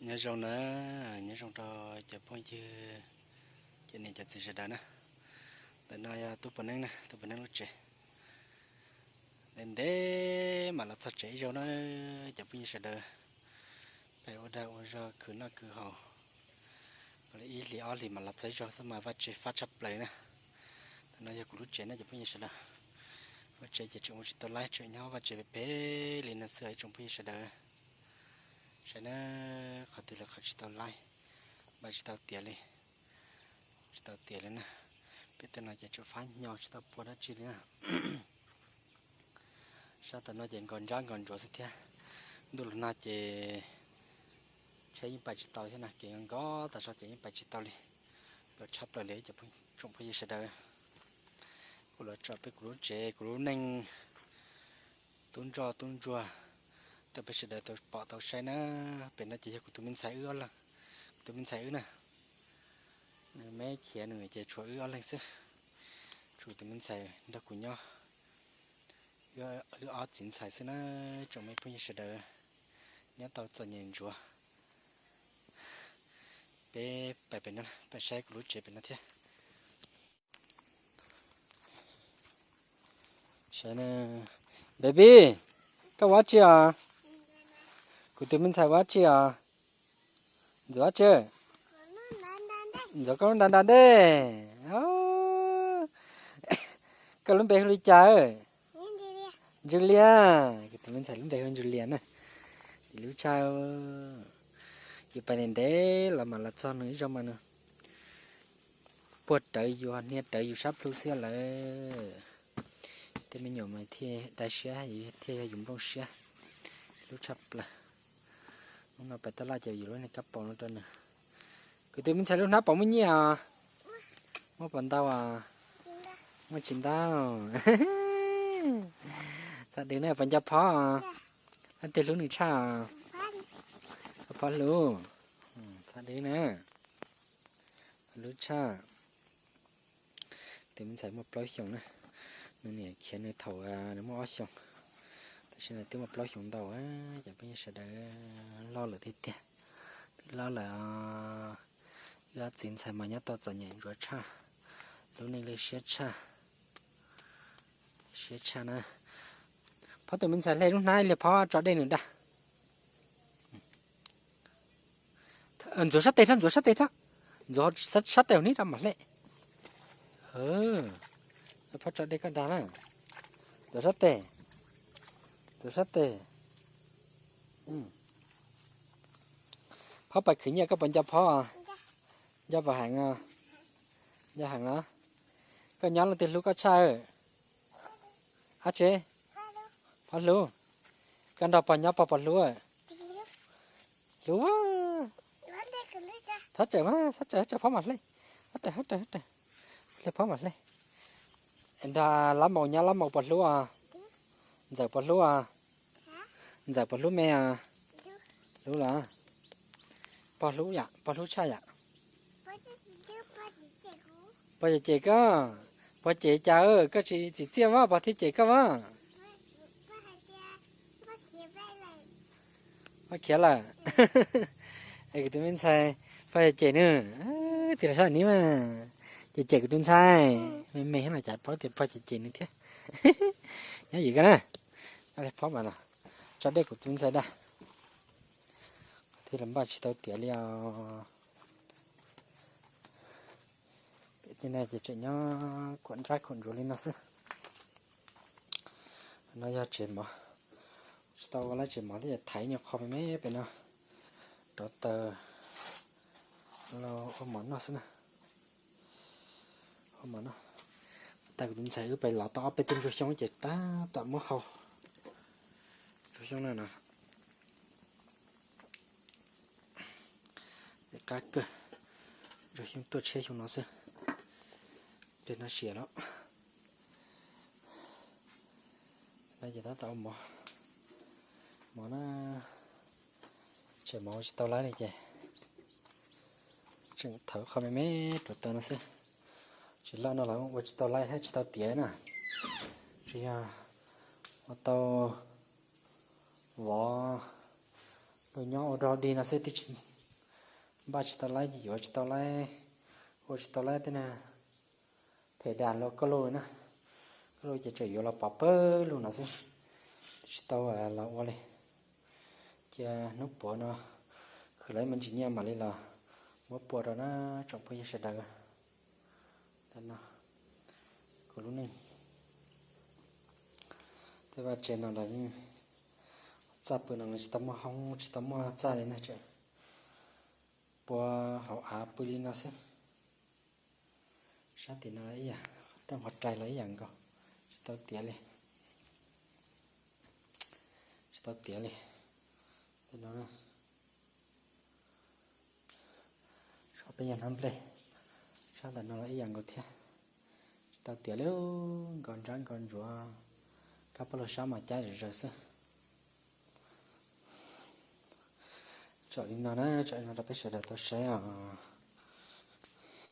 Nyob zoo na, nyob zoo rau cov phooj ywg, cov niam cov txiv sawv daws na. Ntawm no yog tub Pov Neeb na, tub Pov Neeb lub tsev. Ntev ntev mam los txog tsev ib zaug na, cov phooj ywg sawv daws. Peb ua dag ua zog khwv noj khwv haus, ib hlis ob hlis mam los txog ib zaug xwb mas vaj tse fab tshaj plaws na. Ntawm no yog kuv lub tsev na cov phooj ywg sawv daws. Vaj tsev ces tseem ua tsis tau laib, tseem nyob vaj tsev pem pem li no xwb ib tsoom phooj ywg sawv daws. Saib na, qhov twg los qhov tsis tau laib, npaj tsis tau tiav li, tsis tau tiav li na. Pem tej no ces tsuas fab hnyo tsis tau pua dab tsi li na. Sab tom no ces nkos ntsab nkos ntsuav xwb thiab. Ntuj los nag ces tsheb yeej pais tsis tau thiab na, kev nkos tas zog ces yeej pais tsis tau li. Nkos tshaj plaws li cov tsoom phooj ywg sawv daws. Kuv los tsom peb kuv lub tsev kuv lub neej, tub ntsoj tub ntsuag, rau peb sawv daws tau pom tau saib na. Pem no ces yog kuv tus me ntxhais wb ob leeg, kuv tus me ntxhais wb na. Nws me khiav nws ces tshuav wb ob leeg xwb, tshuav tus me ntxhais nrog kuv nyob. Wb ob txiv ntxhais xwb na, tsoom me phooj ywg sawv daws, nyob tau txom nyem ntsuav. Peb pais pem no, pais saib kuv lub tsev pem no thiab. Saib na, baby, koj ua dab tsi os? Kuv tus me ntxhais ua dab tsi os? Ntxuav dab tsi? Ntxuav koj lub nra nra dej. Koj lub npe hu li cas? Ntsuj Lias. Kuv tus me ntxhais lub npe hu Ntsuj Lias na. Tim lub tshaj, yus pais ntev ntev los mam los txog nws ib zaug mas nws puag rawv yus, hnia rawv yus sab plhu xwb lawm. Tej me nyuam mas thiaj dai siab, thiaj yog yus nplooj siab. Lub tshaj plaws. Hnub no pais taj laj ces yuav lub niag kab paus no rau nws. Kuv tus me ntxhais lub hnab paus muaj nyiaj os? Muaj puas ntau os? Muaj tsis ntau. Txhob dwb na, puas nco Phob? Leej twg hlub nws tshaj? Phob hlub. Txhob dwb na. Hlub tshaj. Tus me ntxhais muaj plaub xyoos na, nws niam khiav nws thaum nws muaj ob xyoos, tam sim no twb muaj plaub xyoos ntau. Cov phooj ywg sawv daws, loj lawm tiag tiag, twb loj lawm. Wb ob txiv ntxhais mas nyob tau txom nyem ntsuav tshaj, lub neej lwj siab tshaj, siab tshaj na. Phob tus me ntxhais hle lub hnab ib pliag, Phob tso dej nws da. Ntxuav sab tes rau, ntxuav sab tes rau, ntxuav sab tes hauv neb rau mam hle. Phob tso dej koj da na. Ntxuav sab tes, ntxuav sab tes. Phob pais khwv nyiaj koj puas nco Phob? Nco puas heev? Nco heev los? Koj nyob leej twg hlub koj tshaj? Ab tsi, Phob hlub. Koj nrog pog nyob pog puas hlub? Hlub. Thov tsawm mas, thov tsawm, thov tsawm Phob mam hle. Thov tsawm, thov tsawm, thov tsawm. Hle Phob mam hle. Nrog Lab Maus nyob Lab Maus puas hlub os? Ntxawm puas hlub os? Ntxawm puas hlub me os? Hlub los? Pog hlub yam, pog hlub tshaj yam. Pog cem cem koj, pog cem cas koj tsis tsim txiaj mas pog thiaj cem koj mas. Pog khiav lawm. Es kuv tus me ntxhais, pog cem cem nws, tig los sab ni mas, cem cem kuv tus ntxhais, me me thiab no cas paub tias pog cem cem nws thiab. Nyob yim koj na, Phob mas no, tso dej kuv tus ntxhais da. Thiaj li npaj tsis tau tiav li os. Pem tej no ces tseem nyob khuam ntsab khuam ntsuav li no xwb. No yog tsev mov, tsis tau ua lab tsev mov thiab, thaiv nyuag qho me me pem no, rauv taws los ua mov noj xwb na. Ua mov noj. Tag kuv tus ntxhais wb pais lov tau ob peb tug ntsuag xyoob ces tab tom muab hau. Ntsuag xyoob no no. Qab kawg, ntsuag xyoob tuaj tshiab xyoo no xwb. Dej no siav lawm. No ces tab tom ua mov, mov na, tseem mov ua tsis tau lawm li ces tseem thawv qho me me rauv taws no xwb. Tsis loj no los ua tsis tau lawm thiab tsis tau tiav na. Tsuas yog ua tau vov luag nyob ua rau dig no xwb, twb tsis Npaj tsis tau laib ces yuav tsis tau laib, ua tsis tau laib tej na, phem dag los koj lub na, koj lub ces tseem yuav los pov pawg lug no xwb, tsis tau los ua li. Cia hnub puav no khwv lawv me ntsis nyiaj mam li los muab pua rau na tsoom phooj ywg sawv daws. Ntawm no kuv lub neej, tej vaj tse no los yeej, txaj pw no los tsis tau muaj hoob tsis tau muaj txaj li na, tseem pua hauv av pw li no xwb. Sab tim no ib yam, tej qhov rais los ib yam nkaus, tsis tau tiav li, tsis tau tiav li. Tej no, peb yog hnab nplej, sab ntawm no los ib yam nkaus thiab, tsis tau tiav li, nkaus ntsab nkaus ntsuav, kab pab lug sab mas cab zom zaws xwb. Tsom li no na, tsom li no rau peb sawv daws tau saib os.